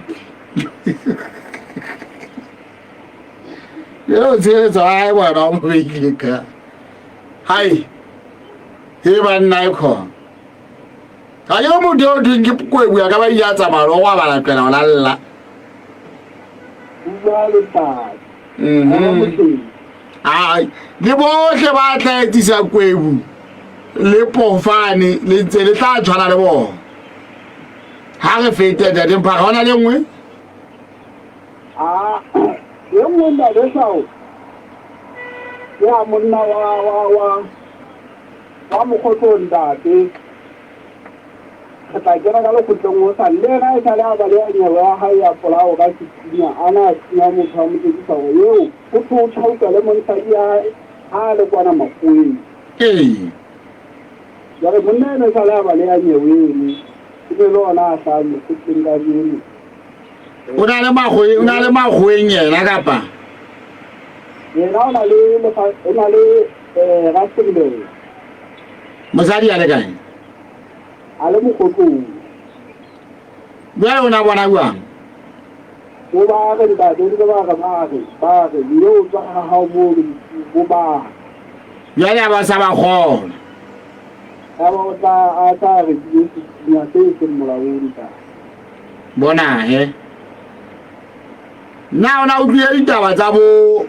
Eo tshireletso wa hae bona o mo beile ka. Hai. He banna e khona. Ga ke motho yo thweng ke Kwebu ya ka ba ile a tsamaya le go abala tlela o lalla. Ai, le bohle ba tla etsisa Kwebu le Pofane le ntse le tla tshwana le bona. Ha re fete ntate Mphaka, hona le nngwe? A e nngwe ntate Hlao ya monna wa wa wa wa mokgotso ntate. Re tla kena ka lekgotleng ho sa le yena e sale a baleha nyewe ya hae ya polao ka sethunya a na a thunya motho a mo tsekisa hore eo o thwe o tjhauka le monsadi ya hae ha a le kwana makgoweng. Ee. Jwale monna eno e sale a baleha nyewe eno e be le ona a hlahang lekgotleng kajeno. O na le makgoweng, o na le makgoweng yena kapa? Yena o na le lefa, o na le Rustenburg. Mosadi a le kae? A le mokgotlong. Jwale o na bona jwang? Bo ba re ntate, o ba re ba re ba re mme o tswa ha hao moo bo ba. Jwale a ba sa ba kgona. Ya ba o tla a tla re ke sethunya se seng molaong ntate. Bona he. Na o na utlwile ditaba tsa bo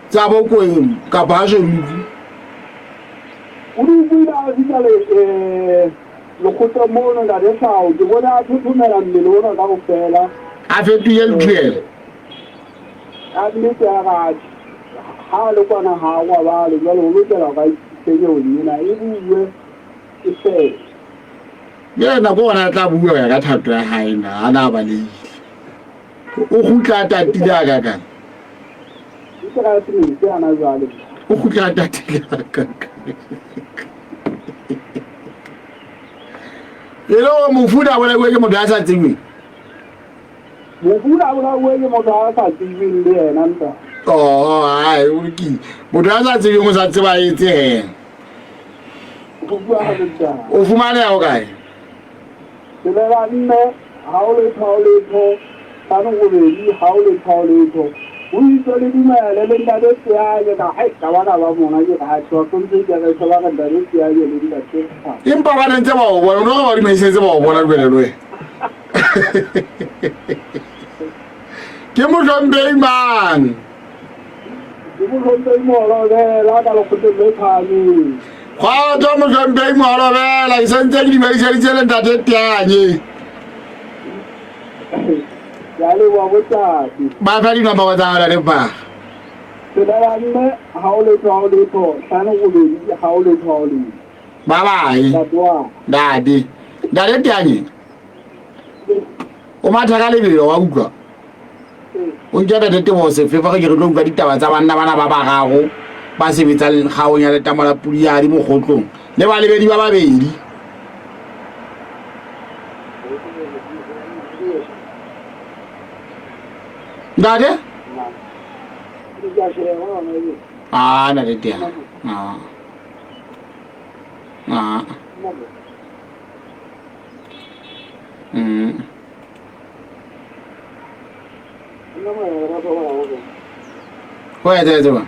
tsa bo Kweng kapa ha so di utlwe? O di utlwile a fihla le eh lekgotleng mono ntate Hlao, ke bone a thothomela mmele ona kaofela. A fetohile lethuela. Ka nnete a re atjhe, ha a le kwana ha a robale, jwale o lokela hore a ikise nyeong ena e buuwe e fele. Yena ke gona a tla bua ho ya ka thato ya hae na a na a balehile. O kgutla a tatile a kakang. Ke ra se metsi ana jwale. O kgutla a tatile a kakang. E le gore mofu o ne a bolauwe ke motho a sa tsebeng. Mofu o ne a bolauwe ke motho a sa tsebeng le yena nta. Oh, ai, o lokile. Motho a sa tsebeng o sa tseba etse he. O fumaneha o kae? Tshelela nne, ha o letho, ha o letho, hlano robedi, ha o letho, ha o letho. Ho itswe le dumele le ntate Seaje ka hai ka ba ka ba mona ke re atjhe wa hlomphe kereke ba re ntate Seaje le ntate Thabo. Empa ba ne ntse ba o bona, o no re ba dumedisetse ba o bona jwale le wena. Ke mohlomphehi mang? Ke mohlomphehi Moholobela ka lekgotleng le phahameng. Kgotso mohlomphehi Moholobela, ke sentse ke dumediseditse le ntate Teanye. Ke a leboha botate. Ba fa dinomoro tsa hao le ba. Tshelela nne, ha o letho, ha o letho, hlano robedi, ha o letho, ha o letho. Ba bae. Ntate wa. Ntate. Ntate Teanye. O matha ka lebelo wa utlwa. O ntša tate Teboho Sefefo ge ke re tlo utlwa ditaba tsa banna bana ba bararo ba sebetsang kgaong ya letamo la Pudiyadi Mokgotlong le balebedi ba babedi. Ntate? Ah, ntate Tea. Ah. Ah. Mm. Ho etsahetse jwang?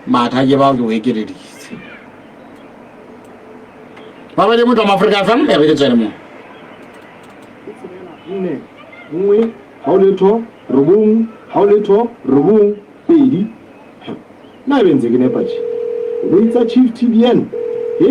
Matha ke bao ke o ekeleditse. Ba ba le motho wa Maafrika FM e re ke tswele moo. Nne, nngwe, ha o letho, robong, ha o letho, robong, pedi. Na ebe ntse ke nepa tje? Koloi tsa Chief TBN? He?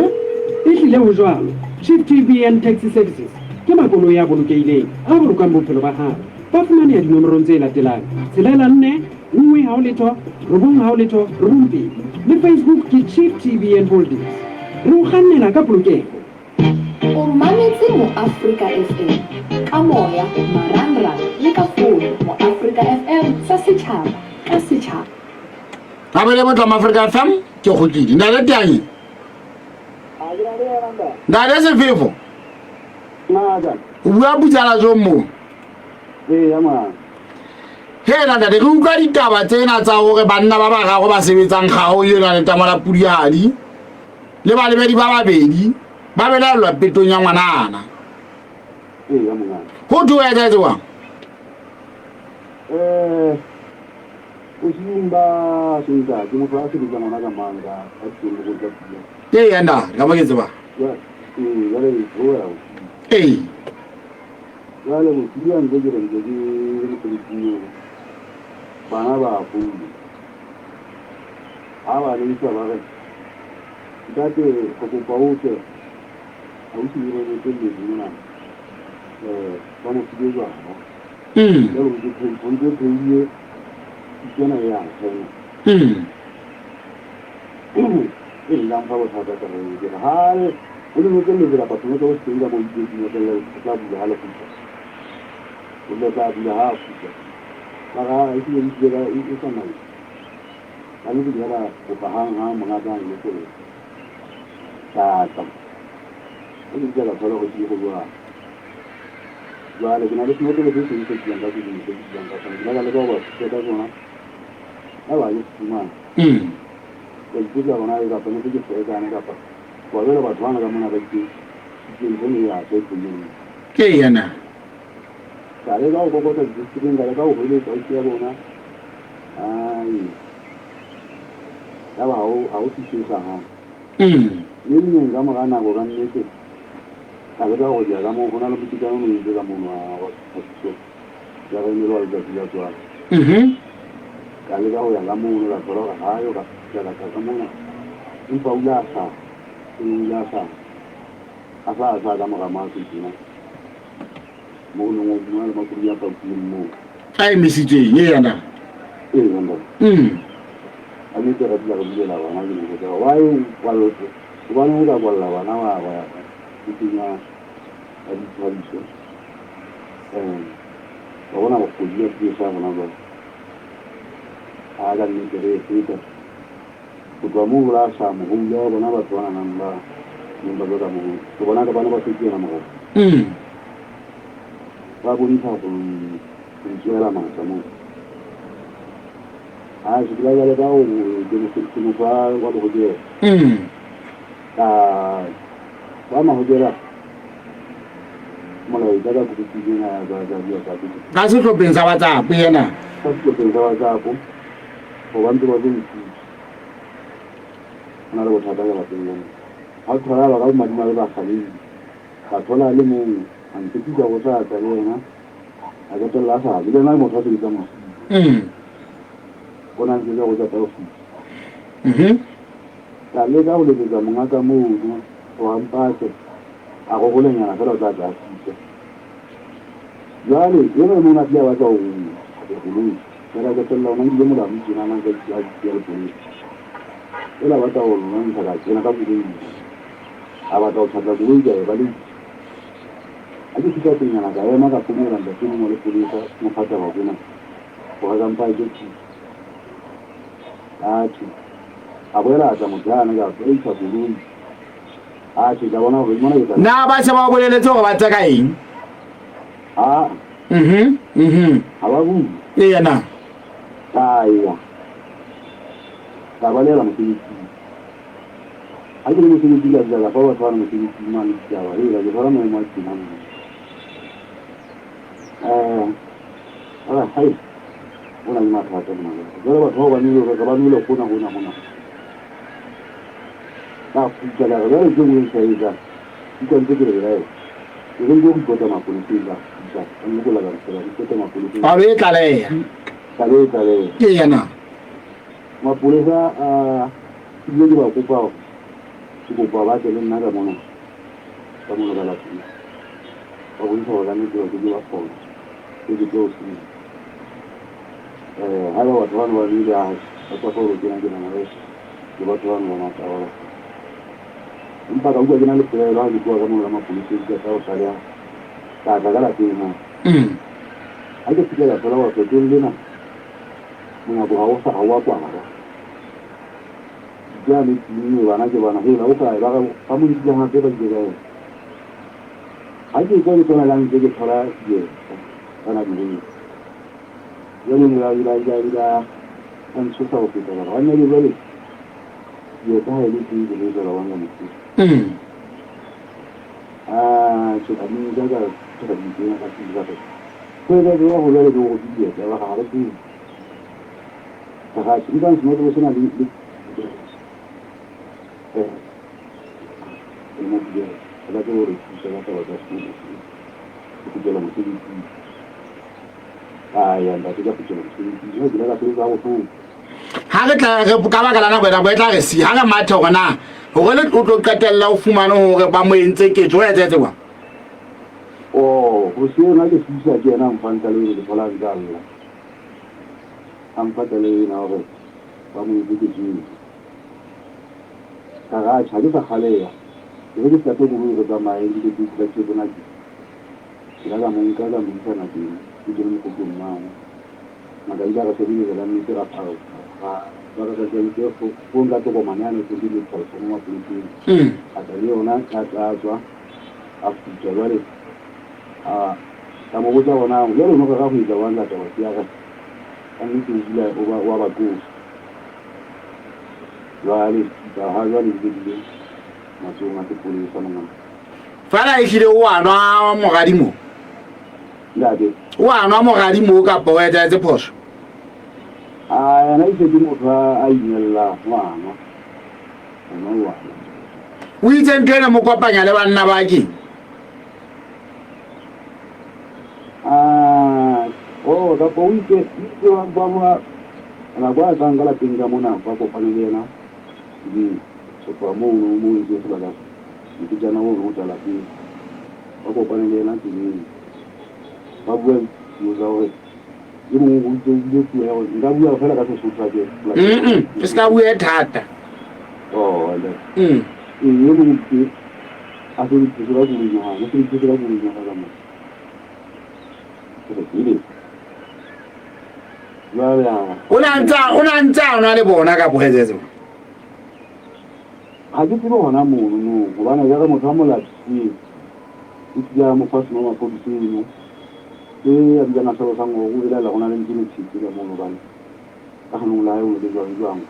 Ehlile ho jwalo. Chief TBN Taxi Services ke makoloi a bolokehileng, a bolokang bophelo ba hao. Ba fumaneha dinomorong tse latelang, tshelela nne, nngwe ha ho letho, robong ha ho letho, robong pedi. Le Facebook ke Chief TBN Holdings. Re o kgannela ka polokeho. O mametse Moafrika FM ka moya, marangrang le ka fono. Moafrika FM sa setjhaba ka setjhaba. Mabele motla Moafrika FM ke kgutlile. Ntate Teanye. Ntate Sefefo. O bua putsala jong mo? He na ntate re utlwa ditaba tsena tsa hore banna ba bararo ba sebetsang kgaho ena letamo la Pudihadi le balebedi ba babedi ba belaellwa petong ya ngwanana. Eya mongaka. Ho thwe ho etsahetse jwang? Eh, bosiung ba Sontaha ke motho a sebetsang hona ka mane ka ka ditorong tsa pula. Eya ntate, ka mo ke tsebang. Jwale, ee, jwale theohela bosiu. Ee. Jwale bosiu ha ntse ke re ntse ke le mosebetsing eo, bana ba founa. Ha ba letsa ba re, Ntate re kopa o tle ausi o robetse mona ba mo file jwala. Jwale o ntse phehile pitsa ena e a kgena. E nka mpha bothata taba eo. Ke re ha le o le notlelletse kapa senotlolo se teng ka moo itse senotlolo o tla bula ha le kgutla. O tla bula ha a kgutla. Mara e hlile e tlile ka e tsamaile. Ka nnete ke ile ka kopa hang-hang monga ka a nlokolla. Ka tla. Ha ke fihla ka thola hore ke go jwang. Jwale ke na le senotlolo se seng se dulang ka tlung se ke dulang ka sona. Ke ile ka leka ho ba thusa ka sona. Yaba ha ke se fumane. Ka ipotsa hore na kapa ne se ke ferekane kapa. Wa jwale batho bana ka mona ba itse itse ntho e ya tse teng. Ke yena. Ka leka ho kokota distreng, ka leka ho hweletsa ausi ya bona. Ai. Yaba ha o thuso e hlahang. Neng neng ka mora nako ka nnete ka leka ho ya ka moo ho na le mokitlane o no entse ka mono wa thuso ya re wa letsatsi la tswalo. Ka leka ho ya ka mono ka thola hore ha yo ka fihla ka tla ka mona. Empa o ile a hlaha, o ile a hlaha. A hlaha a hlaha ka mora matlo tjena. Mo ho neng ho na le makoloi a pakileng moo. A emisitsweng, eya na? Ee, ntate. Ka nnete re dula re bulela bana ke mo botsa why o kwalletse hobaneng o ka kwalla bana wa wa ya metseng ya ya ditshwariso wa bona bokgodi ba puo sa rona jwale a ka nnete re e feta go tloha moo go la hlaha mohoula wa bona batho ba nanang ba neng ba tswa ka moo ke bona ka bana ba setse yona morao ba bontsha go ntsoela matla moo. A se ke la jwale ka o ke motho wa Mahokela. Ka ba Mahokela molaetsa ka grouping ena ya tsa tsa di-WhatsApp. Ka sehlopheng sa WhatsApp ena. Ka sehlopheng sa WhatsApp ho ba ntse ba tlo nthusa. Ho na le bothata ka lapeng lena. Ha thola ba ka bomadimabe ba kgalehile. Ka thola a le mong a ntshepisa ho tla tla le yena. A qetella a sa le yena motho a sebetsang mosebetsi. O na ntse go tswa office. Ka leka go letsetsa monga ka mono go a mpatse a go golenyana fela o tla tla fihla. Jwale ena e mong a tlile a batla ho koloi. Ka ka qetella ona nkile molamu tjena na ka a ya lepolesa. Ela batla ho lwantsha ka kena ka koloi. A batla ho tjhatla koloi ka e ba le. Ha ke fihla pelenyana ka ema ka founela ntate mong wa lepolesa mo fa taba tsena. Hore ka mpa ke thuso. Atjhe. A boela a tla motho yane ka isa koloi. Atjhe, ka bona hore mona ke tla. Na ba se ba o boleletse hore ba tseka eng? Ah. Ha ba bue. Eya na. Ka ya. Ka balehela mosebetsing. Ha ke le mosebetsing ka fihla ka fa batho bana mosebetsing mane ditaba. Hela ke tshwara maemo a tjena mona. Eh. Ba re, Hai, ho na le mathata mona jwale. Jwale batho bao ba nwele hore ba nwele hona, hona, hona. Ka kgutla ka re, jwale ntho e nngwe e nka e etsang, utlwa ntse ke re belaela. Ke re nko report-a mapoleseng, ka kgutla, ka nnokolla ka re, report-a mapoleseng. Wa lo e tlaleha. Ka lo e tlaleha. Ke yena. Mapolesa a ebile ke ba kopa hore ke kopa ba tle le nna ka mona, ka mona ka lapeng. Ba bontsha hore kannete ba ke ke ba kgona. Ke ke tlo senya. Eh, haeba batho bano ba nwele a ba tswa fa kena ke nana le batho bano ba matla ba. Empa ka utlwa ke na le pelaelo ha ke tloha ka mona ka mapoleseng ke tla ho tlaleha. Ka tla ka lapeng ha. Ha ke fihla ka thola hore kgetlong lena monyako ha o sa ha o a kwalwa. Ke a le timme bana ke bana hela o kae ba re ba mo nkile hape ba ile ka yena. Ha ke tswa ke tsena ka ntle ke thola dieta kana diboeng. Jwale ne la la la la la ntshosa ho feta ka re banna ke jwale dieta ha e le teng ke lo etsa bang ka mothusa. Ah, tjhe ka di nka ka ka di kenya ka fihla ka ho etsa jwang ho jwale ke hore ke dieta ba ga re tsebe. Ka ga ke nka senotlolo sena le le eh ba tsebe hore thusa ka taba tsa sekolo go kgutlela mosebetsing. Aya ntate ka kgutlela mosebetsing eo ke ile ka sebetsa bohloko. Ha re tla re ka baka la nako nako e tla re si ha re mathe hore na hore le o tlo qetella o fumane hore ba mo entse ketso o etsetse kwa. Oh, hoseng ha ke fihla ke yena a mfang tlaleho ena ke thola a ntse a lla. A mfa tlaleho ena hore ba mo entse ketso eo. Ka re, Atjhe, ha ke sa kgaleha. E re ke starte koloi re tsamaye ke ke ke check ngakeng. Ke la ka mo nka ka mo isa ngakeng, ke kene mokhokhong mane. Ngaka e ile ya re sebeletsa ka nnete ra ra ra re re fo nka tokomane yane ho thweng ke medical form mapoleseng. A tla le yona a tlatswa, a kgutla. Jwale a ka mo botsa hore na jwale o no rera ho etsa jwang ka taba tse? A re ka nnete o dula o ba o a ba qosa. Jwale taba ha jwale di se di le. matsohong a sepolesa mongaka. Fela ehlile o a nwa moradi mo? Ntate. O a nwa moradi mo kapa o etsahetse phoso? A yena e se ke motho a inellang o a nwa. Ena o a nwa. O itse ntho ena mo kopanya le banna ba keng? Ah, oh, kapa o itse, itse ba ba nako a tlang ka lapeng ka mona ba kopane le yena di ho tloha mono mo entse sebaka moketjana ono o tla lapeng ba kopane le yena tseleng ba bua puo tsa hore e mongwe o itse o buile puo ya hore nka bua fela ka Sesotho ha ke Mm, e se ka bua e thata. Oh, and ee, e mongwe itse a se diphoso ka koloing ya gagwe, o se diphoso ka koloing ya gagwe ka moo. Jwale a O ne a ntse a o ne a ntse a nwa le bona ka bohetsetse. Ga ke tsebe gona mono no gobane ka re motho a mo lapiseng o tlile a mo fa senomaphodi seno se a bileng a tlhalosang gore o belaela go na le ntse metshetse ka mono gobane ka ganong la gae o le jwang jwang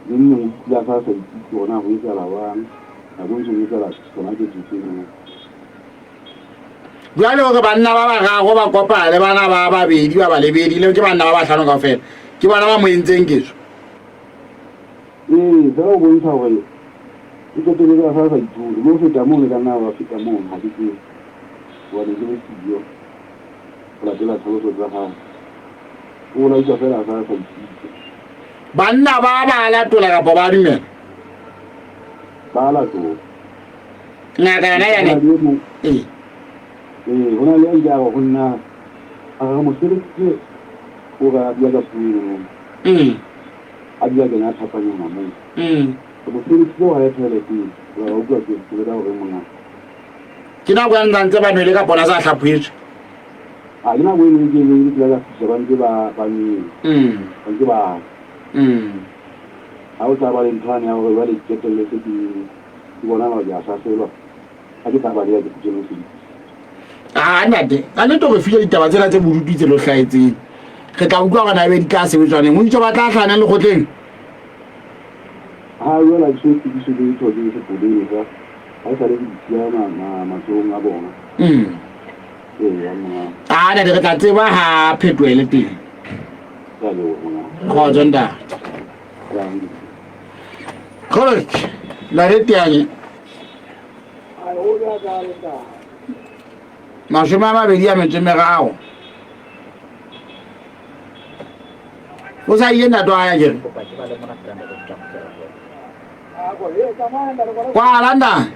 le nneng o tlile a sa sa ikutlwe gore na go etsala jwang nako e ntse o etsala tsona ketso tseno. Jwale hore banna ba bararo ba kopana le bana ba babedi ba balebedi le ke banna ba bahlano kaofela ke bona ba mo entseng ketso. Ee, fela o bontsha gore o qetelletse a sa sa ithole le ho feta mono ka nna ba feta mono ha ke tsebe hobane ke le siyo ho latela tlhaloso tsa hae o la utlwa fela a sa sa ikutlwe. Banna ba ba latola kapa ba dumela? Ba latola. Ngaka yona ya ne ee. Ee, ho na le a ile a re ho nna a re mosebetsi o re a bua ka puo eno a bua kena a thapanyana moo re mosebetsi o hae toileteng wa ba utlwa ke ke ka hore mongaka Ke nako ya ntsa ntse ba nwele ka bona sa hlaphohetswe. A ke nako e neng ke ne ke ka fihla ba ntse ba ba nwele ba ntse ba ha o tla ba le nthwane ya hore jwale ke qetelletse ke Ke bona gore ke a hlaselwa ha ke tla baleha ke kgutlele ho Filipi. Aa ntate, ka nnete o re file ditaba tsena tse bodutu tse lo hlahetseng. Re tla utlwa gore na ebe di tla sebetswa neng. O itse ba tla hlaha neng lekgotleng? Ha jwale ha ke so tsebiswe letho ke sepolesa, ha e sale ke di siya matsohong a bona. Ee, monga. Aa ntate, re tla tseba ha phetoho e le teng. Ke a leboha monga. Kgotso ntate. Correct. Ntate Teanye. 23. O sa ile ntate wa ya kere. Kwala nda.